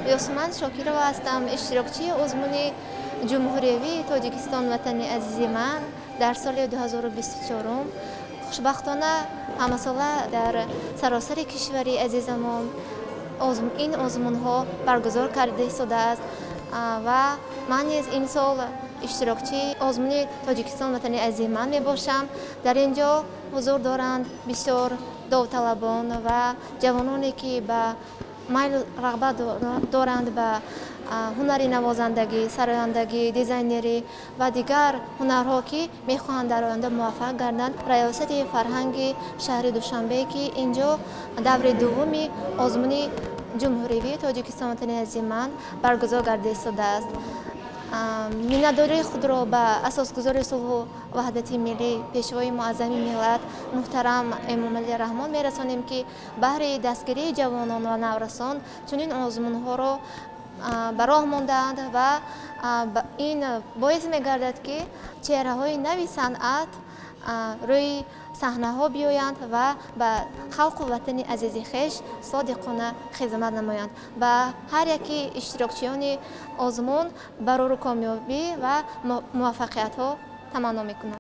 Ёсуман Шокирова ҳастам, иштирокчии озмуни ҷумҳуриявии Тоҷикистон «Ватани азизи ман» дар соли 2024. Хушбахтона, ҳамасола дар саросари кишвари азизамон ин озмунҳо баргузор карда истодааст ва ман низ имсол иштирокчии озмуни «Тоҷикистон Ватани азизи ман» мебошам. Дар ин ҷо ҳузур доранд бисёр довталабон ва ҷавононе, ки ба майлу рағбат доранд ба ҳунари навозандагӣ, сарояндагӣ, дизайнерӣ ва дигар ҳунарҳо, ки мехоҳанд дар оянда муваффақ гарданд. Раёсати фарҳанги шаҳри Душанбе, ки ин ҷо даври дуввуми озмуни ҷумҳуривии «Тоҷикистон Ватани азизи ман» баргузор гарда истодааст, миннатдории худро ба асосгузори сулҳу ваҳдати миллӣ, Пешвои муаззами миллат муҳтарам Эмомалӣ Раҳмон мерасонем, ки баҳри дастгирии ҷавонон ва наврасон чунин озмунҳоро ба роҳ мондаанд ва ин боис мегардад, ки чеҳраҳои нави санъат рӯи саҳнаҳо биёянд ва ба халқу ватани азизи хеш содиқона хизмат намоянд. Ба ҳар яки иштирокчиёни озмун барору комёбӣ ва муваффақиятҳо таманно мекунам.